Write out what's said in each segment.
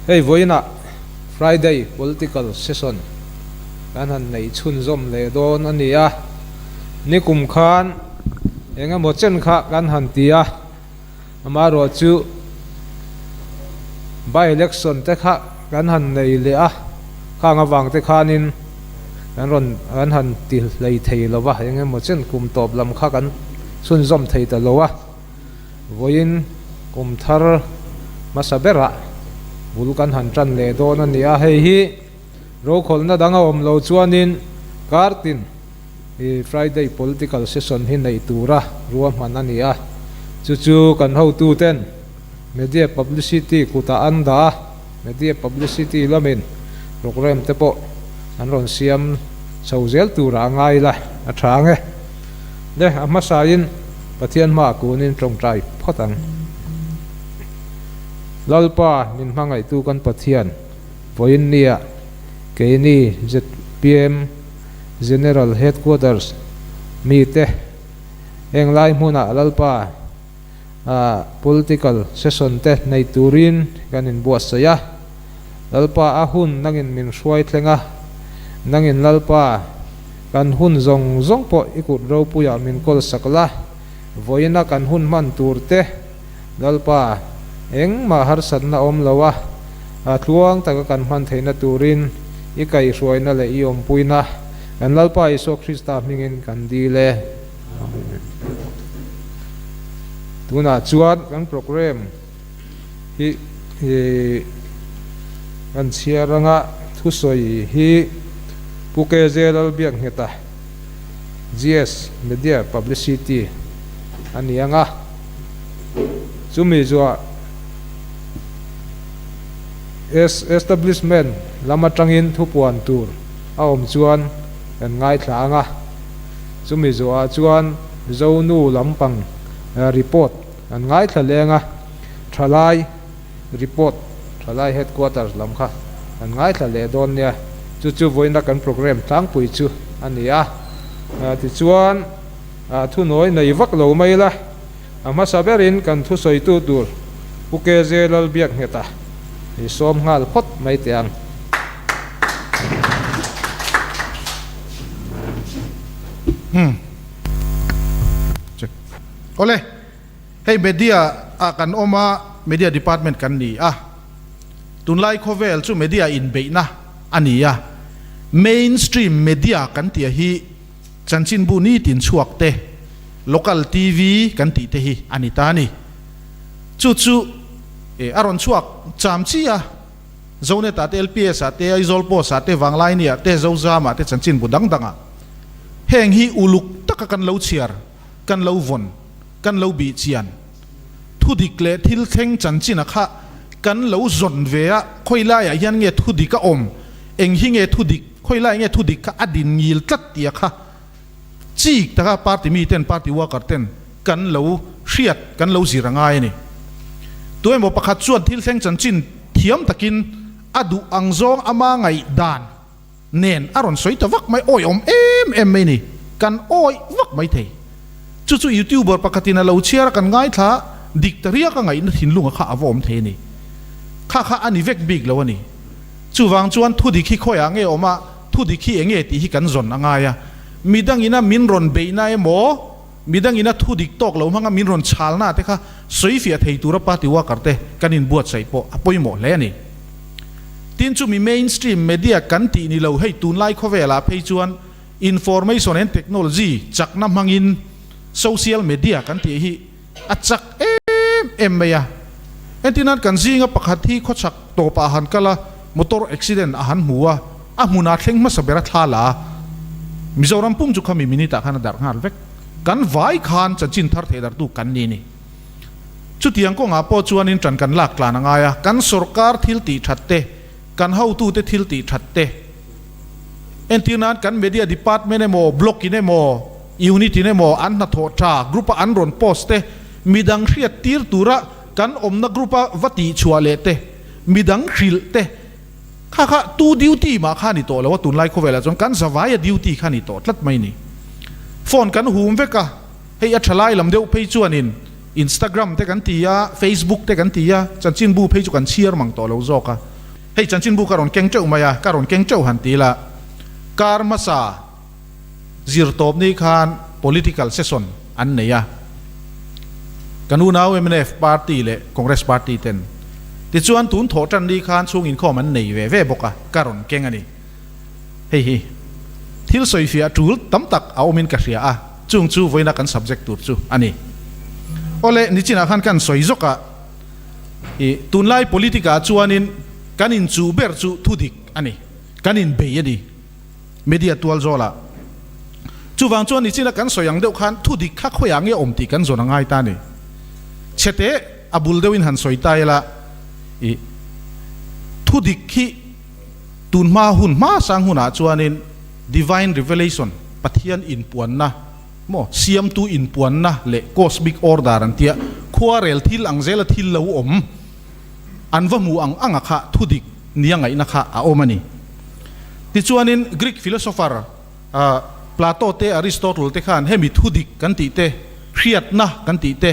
Hei vawiinah Friday Political Session kan han neih chhunzawm leh dawn a ni a, nikum khan eng emaw chen kha kan han ti a, amaherawh chu by-election te kha kan han nei leh a, khang avang te khanin kan rawn kan han ti hlei thei lo va, eng emaw chen kum tawp lam kha kan chhunzawm thei ta lo a. Vawiin kum thar hmasa berah bul kan han tan leh dawn a ni a, hei hi rokhawlhna dang a awm lo chuanin kartin i Friday Political Session hi neih tura ruahman a ni a, chu chu kan hotuten Media Publicity kutah an dah a, Media Publicity lamin programme te pawh an rawn siam chho zel turah a ngai la, a tha ang e. Le, a hmasain Pathian hmaah kunin tawngtai phawt ang. Lalpa min hmangaihtu kan Pathian, vawiin nia keini zpm General Headquarters mite heng lai hmunah Lalpa political session te nei turin kan inbuatsaih a, Lalpa a hun nangin min hruai thleng a, nangin Lalpa kan hun zawng zawng pawh i kut ropuiah min kawl sak la, vawiina kan hun hman tur te Lalpa engmah harsatna awm lo a, tluang taka kan hman theihna turin i kaihhruaina leh i awmpuina kan Lalpa Isua Krista hmingin kan dil e. Tunah chuan kan program hi kan chhiar anga thusawi hi Pu KJ Lalbiakngheta, GS Media Publicity a ni ang a, chumi zuah Establishment lam atangin thupuan tur a awm chuan kan ngaithla ang a. Chumi zawhah chuan Zonu lampang report an ngaithla leng a, Thalai report, Thalai headquarters lam kha an ngaithla leh dawn nia. Chu chu vawiina kan programme tlangpui chu a ni a. Tichuan thunawi nei vak lo mai la, a hmasa berin kan thusawitu tur Pu KJ Lalbiakngheta i sawm nghal phawt mai teh ang. Hmm. Check. Ole. Hei media a kan awm a, media department kan ni a. Tunlai khawvel chu media inbeihna a ni a. Mainstream media kan tih hi chanchinbu nitin chhuak te, local TV kan tih te hi a ni ta a ni. Chu chu a rawn chhuak cham chi a. Zonet ah te, LPS ah te, Aizawl Post ah te, Vanglaini ah te, Zozam ah te chanchinbu dang dang ah heng hi uluk taka kan lo chhiar, kan lo vawn, kan lo bih chian, thudik leh thil thleng chanchin a kha kan lo zawn ve a, khawi laiah hian nge thudik a awm, eng hi nge thudik, khawi lai nge thudik kha a din ngil tlat tih a kha chik taka party mi ten, party worker ten kan lo hriat, kan lo zir a ngai a ni. Tuemaw pakhat chuan thil thleng chanchin thiam takin a duh ang zawng ama ngaihdan nen a rawn sawi ta vak mai, awi awm em em mai ni, kan awi vak mai thei. Chu chu YouTuber pakhatin a lo chhiar a kan ngaithla dik ta riak a ngaihna thinlunga kha a va awm thei a ni. Kha kha a ni vek bik lo a ni. Chuvang chuan thudik hi khawiah nge awm a, Thudik hi enge tih hi kan zawn a ngai a, midangina min rawn beihna emaw, midangina thudik tawk lo hmanga min rawn chhalna te kha sawifiah thei tura party worker te kan inbuatsaih pawh a pawimawh hle a ni. Tin chumi mainstream media kan tih ni lo hei tunlai khawvelah phei chuan information and technology chakna hmangin social media kan tih hi a chak em em mai a. Entirnan kan zinga pakhat hi khawchhak tawpah a han kal a, motor accident a han hmu a, a hmunah thleng hmasa ber a thla la a. Mizoram pum chu khami minute ah khan a darh nghal vek. Kan vai khan chanchin thar thei darhtu kan ni ni. Chutiang kawngah pawh chuanin ṭan kan lak tlan a ngai a, kan sorkar thil tih ṭhat te, kan hotute thil tih ṭhat te, entirnan kan media department emaw, block in emaw, Unit in emaw an hnathawh tha group a an rawn post te, midang hriat tir tura kan awmna group a va tih chhuah leh te, midang hrilh te, kha kha tu duty mah kha ni tawh lo a, tunlai khawvelah chuan kan zavaia duty kha ni tawh tlat mai ni. Phone kan hum vek a, hei a tha lai lam deuh phei chuanin Instagram te kan ti a, Facebook te kan ti a, chanchinbu phei chu kan chhiar mang tawh lo zawk a. Hei chanchinbu ka rawn keng teuh mai a, ka rawn keng teuh han ti ila, kar hmasa zirtawp ni khan political session an nei a, kan unau mnf party leh Congress party ten. Tichuan tun thawh tan ni khan chhung inkhawm an nei ve ve bawk a, ka rawn keng a ni. Hei hi thil sawifiah tul tam tak a awmin ka hria a, chung chu vawiina kan subject tur chu a ni. Awle, nichinah khan kan sawi zawk a, i tunlai politic ah chuanin kan inchuh ber chu thudik a ni, kan inbei a ni media tual zawlah. Chuvang chuan nichina kan sawi ang deuh khan thudik kha khawiah nge awm tih kan zawn a ngai ta a ni. Chhete a bul deuhin han sawi ta ila, i thudik hi Tun hma hun hma sang hunah chuanin Divine Revelation, Pathian inpuanna maw, Siamtu inpuanna leh Cosmic Order an tia khuarel thil ang zela thil lo awm an va hmu ang anga kha thudik nia ngaihna kha a awm a ni. Tichuanin Greek philosopher Plato te Aristotle te khan hemi thudik kan tih te, hriatna kan tih te,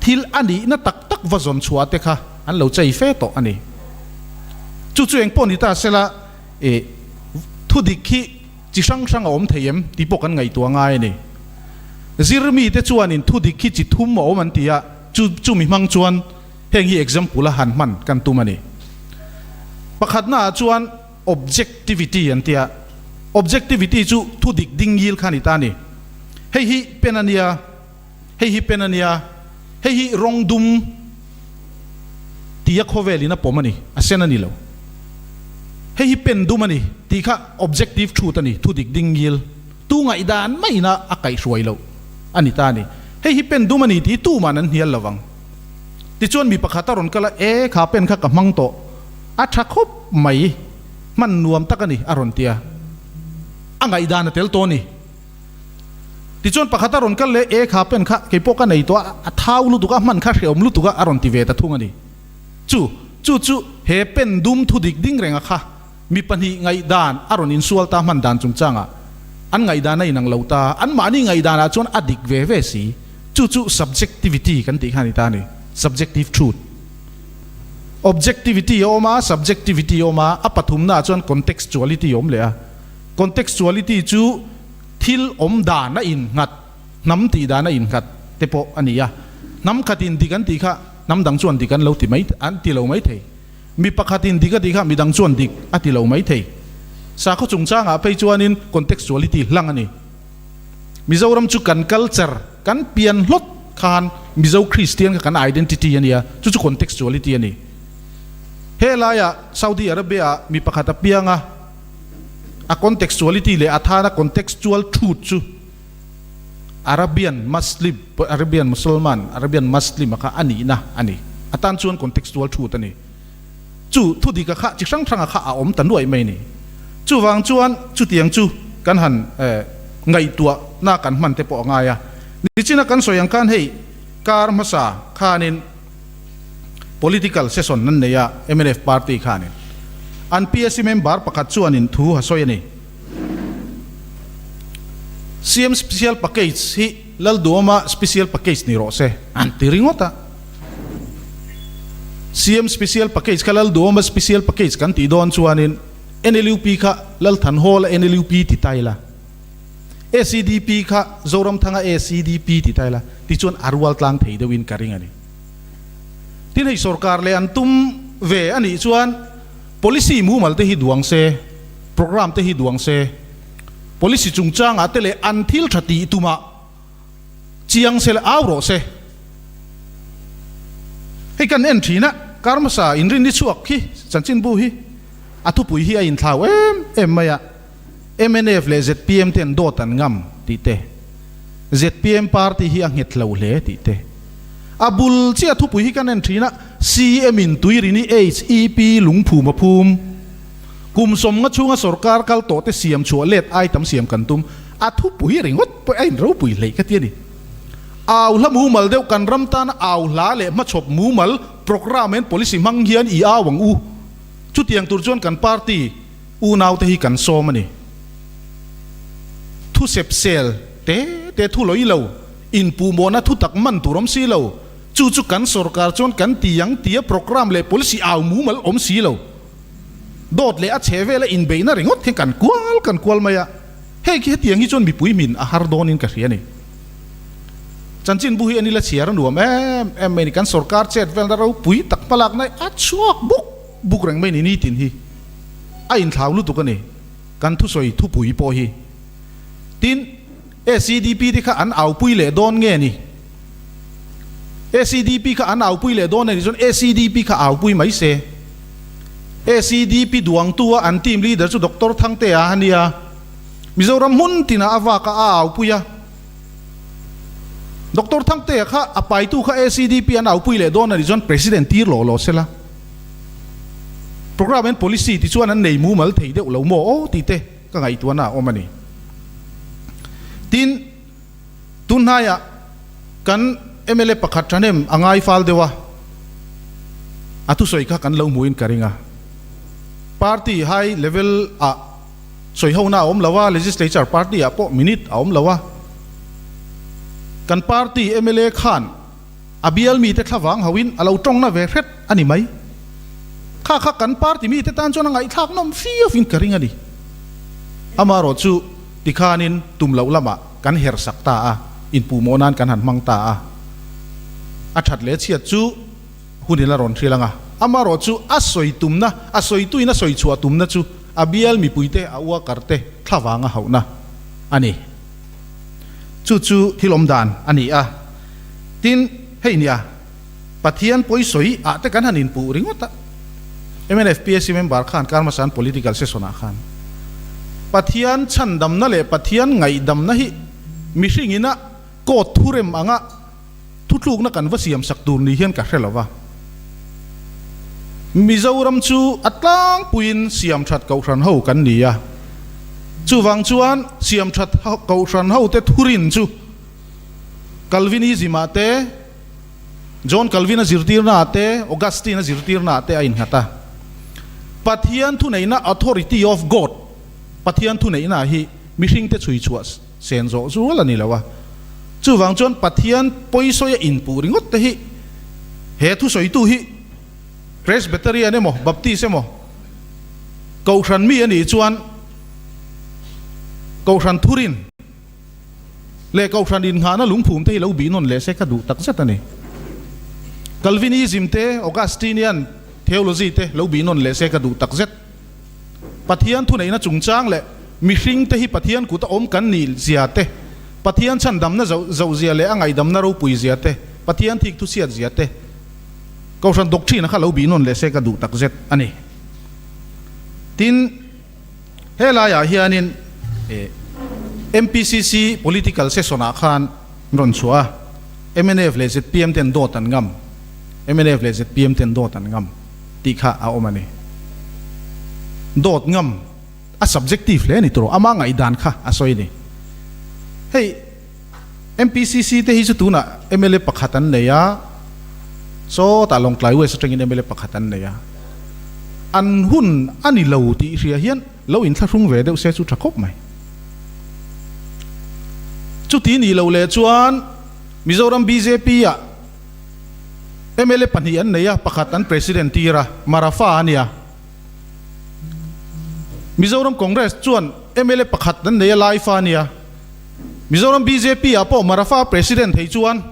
thil a nihna tak tak va zawn chhuah te kha an lo chei fe tawh a ni. Chu chu eng pawh ni ta sela, e, thudik hi chi hrang hrang a awm thei em tih pawh kan ngaihtuah ngai a ni. Zirmi te chuanin thudik hi chi thum a awm an ti a, chu chumi hmang chuan heng hi example a han hman kan tum a ni. Pakhatnaah chuan objectivity an ti a, objectivity chu thudik ding ngil kha a ni ta a ni. Hei hi pen a nia. Hei hi pen a nia, hei hi rawng dum tia khawvelin a pawm a ni, a sen a ni lo. Hei hi pen dum a ni tih kha objective truth a ni, thu dik ding ngil, tu ngaihdan maina a kaihhruai loh a ni ta a ni. Hei hi pen dum a ni tih tuman an hnial lo vang. Tichuan mi pakhat a rawn kal a, E, kha pen kha ka hmang tawh, a tha khawp mai, hman nuam tak a ni, a rawn ti a. A ngaihdan a tel tawh a ni. Tichuan pakhat a rawn kal leh, E kha pen kha kei pawh ka nei tawh a, a thau lutuk a, hman kha hreawm lutuk a, a rawn ti ve ta thung a ni. Chu, chu chu he pen dum thu dik ding renga kha mi pahnih ngaihdan a rawn insual ta hman dan chungchangah an ngaihdan a inang lo ta, anmahni ngaihdanah chuan a dik ve ve si. Chu chu subjectivity kan tih kha a ni ta a ni, subjective truth. Objectivity a awm a, subjectivity a awm a, a pathumnaah chuan contextuality a awm leh a. Contextuality chu thil awm dan a innghat, hnam tih dan a innghat te pawh a ni a. Hnam khatin dik an tih kha hnam dang chuan dik an lo ti mai, an ti lo mai thei. Mi pakhatin dik a tih kha mi dang chuan dik a ti lo mai thei. Sakhaw chungchangah phei chuanin contextuality hlang a ni. Mizoram chu kan culture, kan pian hlawt khan Mizo Kristian kha kan identity a nia, chu chu contextuality a ni. Helaiah Saudi Arabia-ah mi pakhat a piang a, A contextuality leh a thana contextual truth chu Arabian Muslim, Arabian Musalman, Arabian Muslim a kha a nihna a ni. A tan chuan contextual truth a ni. Chu thudika kha chi hrang hranga kha a awm ta nuaih mai a ni. Chuvang chuan chutiang chu kan han ngaihtuahna kan hman te pawh a ngai a. Nichina kan sawi ang khan hei kar hmasa khanin, Political session an nei a, mnf party khanin an PSC member pakhat chuanin thu a sawi a ni. CM special package hi Lalduama special package ni rawh se an ti ringawt a. CM special package kha Lalduama special package kan tih dawn chuanin NLUP kha Lalthanhawla NLUP ti ta ila. ACDP kha Zoramthanga ACDP ti ta ila tichuan a rual tlang thei deuhin ka ring a ni. Tin hei sorkar leh an tum ve a nih chuan policy mumal te hi duang se, programme te hi duang se, policy chungchangah te leh an thil tha tih tumah chiang se leh au rawh se. Hei kan en thin a, kar hmasa inrinni chhuak khi chanchinbu hi a thupui hi a inthlau em em mai a. Mnf leh zpm ten dawt an ngam tih te, zpm party hi a nghet lo hle tih te. A bul chiah thupui hi kan en thin a, CM in Tuirini HEP lungphum a phum. Kum sawmnga chhunga sorkar kal tawh te siam chhuah let ai tam siam kan tum. A thupui ringawt pawh a inropui hleih ka ti a ni. Au hla mumal deuh kan ram tana au hla leh hmachhawp mumal programme and policy hmang hian i au ang u. Chutiang tur chuan kan party. Unaute hi kan sawm a ni. Thu sep sel te te thu lawih lo, inpuhmawhna thu tak man tur awm si lo. Chu chu kan sorkar chuan kan ti ang tia programme leh policy au mumal awm si lo. Dawt leh a chhe vela inbeihna ringawt hian kan kual kan kual mai a, hei khi hetiang hi chuan mipui min a har dawnin ka hria a ni. Chanchinbu hi an ila chhiar a nuam em em mai a ni, kan sorkar chet velna ropui tak hmalakna hi a chhuak buk buk reng mai a ni, nitin hi a inthlau lutuk a ni, kan thusawi thupui pawh hi. Tin, ACDP te kha an aupui leh dawn nge ni? ACDP kha an aupui leh dawn a nih chuan ACDP kha aupui mai se. ACDP duangtu a an team leader chu Doctor Thangtea a nia. Mizoram hmun tinah a vak a, a aupui a. Doctor Thangtea kha a paitu kha ACDP an aupui leh dawn a nih chuan President tir lawh lawh sela. Programme and Policy ti chuan an nei mumal thei deuh lo maw aw tih te ka ngaihtuahna a awm a ni. Tin, Tunhnaiah kan mla pakhat thahnem a ngai fal deuh a, a thusawi kha kan lo hmuhin ka ring a. Party high level ah sawi hona a awm lo a, legislature party ah pawh minute a awm lo a. Kan party mla khan a bial mite thlavang hauhin a lo tawngna ve hret a ni mai. Kha kha kan party mite tan chuan a ngaihthlak nawm fiau in ka ring a ni. Amaherawhchu tikhanin tum loh lamah kan her sak ta a, inpuhmawh nan kan han hmang ta a. A that leh chhiat chu hunin a rawn hrilh ang a. Amaherawhchu a sawi tumna, a sawituin a sawi chhuah tumna chu a bial mipuite a uakarte thlavang a hauhna a ni. Chu chu thil awm dan a ni a. Tin, hei nia, Pathian pawisawi ah te kan han inpuh ringawt a. MNFPSC member khan Karmasan political session ah khan Pathian chhandamna leh Pathian ngaihdamna hi mihring ina court thurem anga thutlukna kan va siam sak tur ni hian ka hre lo va. Mizoram chu a tlangpuiin siamthat kohhran ho kan ni a, chuvang chuan siamthat kohhran ho te thurin chu Calvinism ah te, John Calvin-a zirtirna ah te, Augustine-a zirtirna ah te a innghat a. Pathian thuneihna, authority of God, Pathian thuneihna hi mihringte chhui chhuah sen zawh zual a ni lo a. Chuvang chuan Pathian pawisawi a inpuh ringawt te hi he thusawitu hi Presbyterian emaw Baptist emaw Kohhran mi a nih chuan Kohhran thurin leh Kohhran innghahna lungphum te hi lo bih nawn leh se ka duh tak zet a ni. Calvinism te, Augustinian theology te lo bih nawn leh se ka duh tak zet. Pathian thuneihna chungchang leh mihring te hi Pathian kut a awm kan nih zia te, Pathian chhandamna zoh zia leh a ngaihdamna ropui zia te, Pathian thik thuchhiat zia te Kohhran doctrine kha lo bih nawn leh se ka duh tak zet a ni. Tin. He laiah hianin MPCC political session ah khan rawn chhuah a, mnf leh zpm ten dawt an ngam, mnf leh zpm ten dawt an ngam tih kha a awm a ni. Dawt ngam a subjective hle a ni tawh, ama ngaihdan kha a sawi a ni. Hei MPCC te hi chu tunah mla pakhat an nei a, sawtah Lawngtlai West atangin mla pakhat an nei a, an hun a ni lo tih hria hian lo inthlahrung ve deuh se chu tha khawp mai. Chuti nih loh leh chuan Mizoram bjp ah mla pahnih an nei a, pakhat an president tir a, Marafa a nia. Mizoram Congress chuan mla pakhat an nei a, Laifa a nia. Mizoram bjp ah pawh Marafa President thei chuan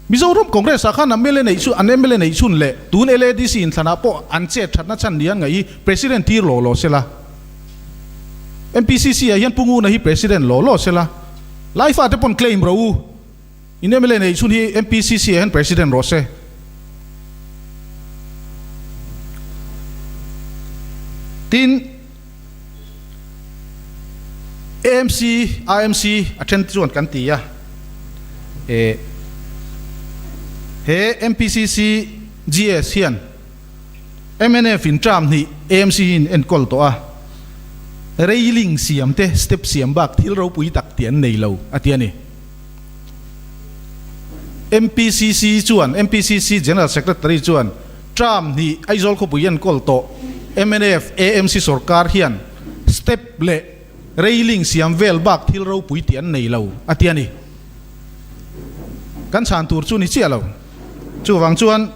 Mizoram Congress ah khan a mla neih chu an mla neih chhun leh tun LADC inthlan ah pawh an chet thatna chhan ni an ngaih hi President tir law law sela. MPCC ah hian Pu Nguna hi President law law sela. Laifa te pawn claim ro u. In mla neih chhun hi MPCC ah hian President rawh se. Tin. AMC, IMC a then te chuan kan ti a, eh he MPCC GS hian mnf in term hnih AMC hi in enkawl tawh a, railing siam te step siam bak thil ropui tak tih an nei lo a ti a ni. MPCC chuan, MPCC General Secretary chuan term hnih Aizawl khawpui enkawl tawh mnf AMC sorkar hian step leh railing siam vel bak thil ropui tih an nei lo a ti a ni. Kan chhan tur chu ni chiah lo. Chuvang chuan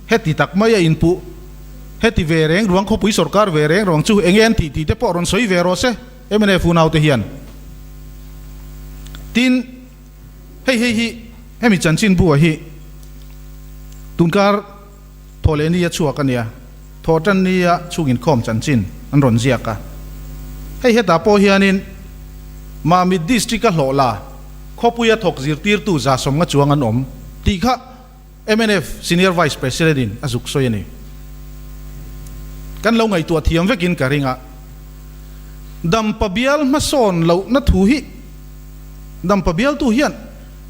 heti tak mai a inpuh. Heti ve reng ruang khawpui sorkar ve reng ruang chu enge an tih tih te pawh rawn sawi ve rawh se mnf unaute hian. Tin, hei hei hi hemi chanchinbu-a hi tunkar thawhleh nia chhuak a nia, thawhtan nia chhunginkhawm chanchin an rawn ziak a. Hei hetah pawh hianin Mamit District-a hlawh la khawpuia thawk zirtirtu 150 chuang an awm tih kha mnf Senior Vice President in a zuk sawi a ni. Kan lo ngaihtuah thiam vekin ka ring a, Dampa bial hmasawn lohna thu hi Dampa bialtu hian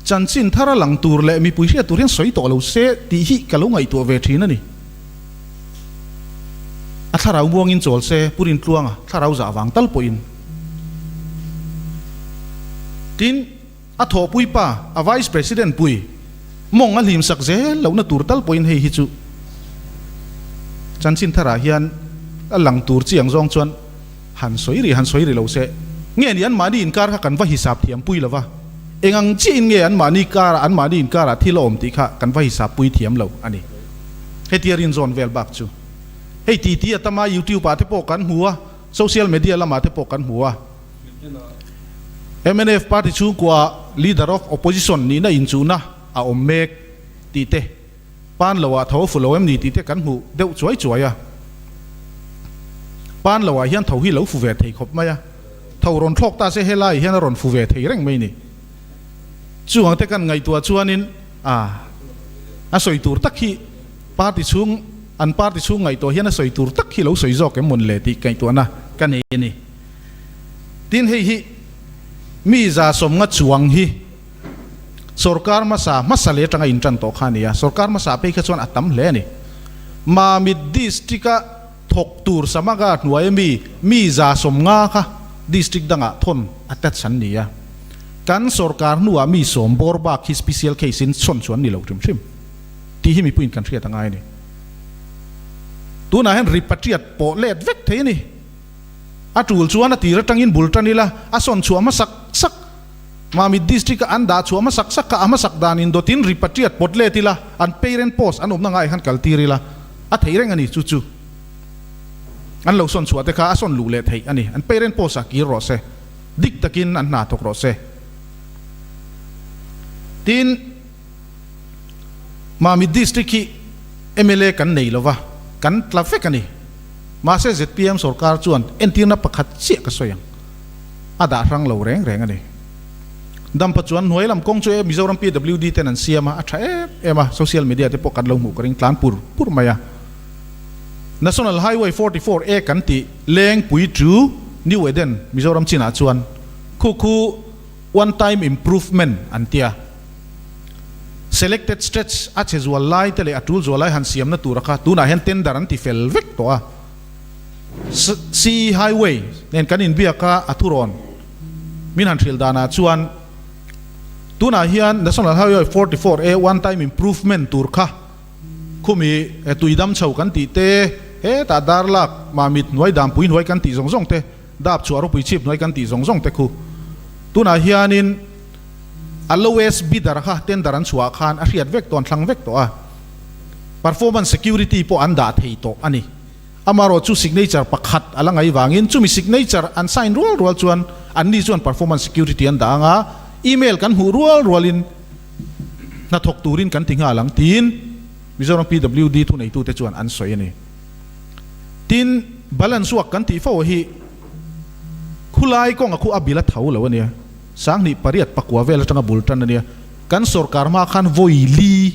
chanchin thar a lang tur leh mipui hriat tur hian sawi tawh lo se tih hi ka lo ngaihtuah ve thin a ni. A thlarau muangin chawl se Pu Rintluanga thlarau zah vang tal pawhin. Tin. A thawhpui pa, a Vice President pui, mawng a hlimsak zel lohna tur tal pawhin hei hi chu chanchin tharah hian a lang tur chi ang zawng chuan han sawi rih han sawi rih lo se. Nge ni anmahni inkar kha kan va hisap thiam pui lo va, eng ang chiahin nge anmahni karah anmahni inkarah thil a awm tih kha kan va hisap pui thiam lo a ni. Hetia rinzawn vel bak chu hei titi a tam a, YouTube ah te pawh kan hmu a, social media lamah te pawh kan hmu a. Mnf party chhungkua Leader of Opposition nihna inchuhna a awm mek tih te, pan loah tho a fu lo em ni tih te kan hmu deuh chuai chuai a. Pan loah hian tho hi lo fu ve thei khawp mai a, tho rawn thlawk ta se helaiah hian a rawn fu ve thei reng mai ni. Chuvang te kan ngaihtuah chuanin a a sawi tur tak hi party chhung an party chhung ngaihtuah hian a sawi tur tak hi lo sawi zawk em mawn le tih ngaihtuahna ka nei a ni. Tin hei hi mi 150 chuang hi sorkar hmasa hmasa leh atanga intan tawh kha a ni a, sorkar hmasa phei kha chuan a tam hle a ni. Mamit district-a thawk tur Samaga hnuaia mi mi 150 kha district dangah thawn attach an ni a. Kan sorkar hnuah mi 10 bawr bak hi special case in chhawn chu an ni lo hrim hrim tih hi mipuiin kan hriat a ngai a ni. Tunah hian repatriate pawh let vek thei a ni. A tul chuan a tir atangin bul tan ila, a sawn chhuah hmasak sak. Mamit District-a an dah chhuah hmasak sak kha a hmasak dan indawtin repatriate pawt let ila, an parent post an awmna ngaiah khan kal tir ila, a theih reng a ni. Chu chu an lo sawn chhuah te kha a sawn luh leh theih a ni. An parent post-ah kir rawh se, dik takin an hna thawk rawh se. Tin, Mamit District hi mla kan nei lova, kan tla vek a ni. Mahse zpm sorkar chuan entirna pakhat chiah ka sawi ang, a dah hrang lo reng reng a ni. Dampa chuan hnuai lam kawng chu e Mizoram PWD ten an siam a, a tha em em a, social media te pawh kan lo hmuh ka ring tlan pur pur mai a. National Highway 44 A kan tih Lengpui to New Eden Mizoram chinah chuan khu khu one time improvement an tia. Selected stretch a che zual lai te leh a tul zual lai han siamna tura kha tunah hian tender an ti fel vek tawh a. CE Highway nen kan inbiak a, a thurawn min han hrilh danah chuan tunah hian National Highway 44 A one time improvement tur kha khumi tuidam chho kan tih te, hetah darlak mamit hnuai danpui hnuai kan tih zawng zawng te, dap chhuah ropui chhip hnuai kan tih zawng zawng te khu tunah hianin A lowest bidder kha tender an chhuah khan a hriat vek tawh, an thlang vek tawh a. Performance security pawh an dah thei tawh a ni. Amaherawh chu signature pakhat a la ngaih vangin chumi signature an sign rual rual chuan anni chuan performance security an dah ang a, email kan hmuh rual rualin hnathawk turin kan ti nghal ang tiin Mizoram PWD thuneitute chuan an sawi a ni. Tin, balance work kan tih fo hi khulai kawnga khu a bil a tho lo a nia. 2809 vel atanga bul tan a nia. Kan sorkar hma khan vawi li.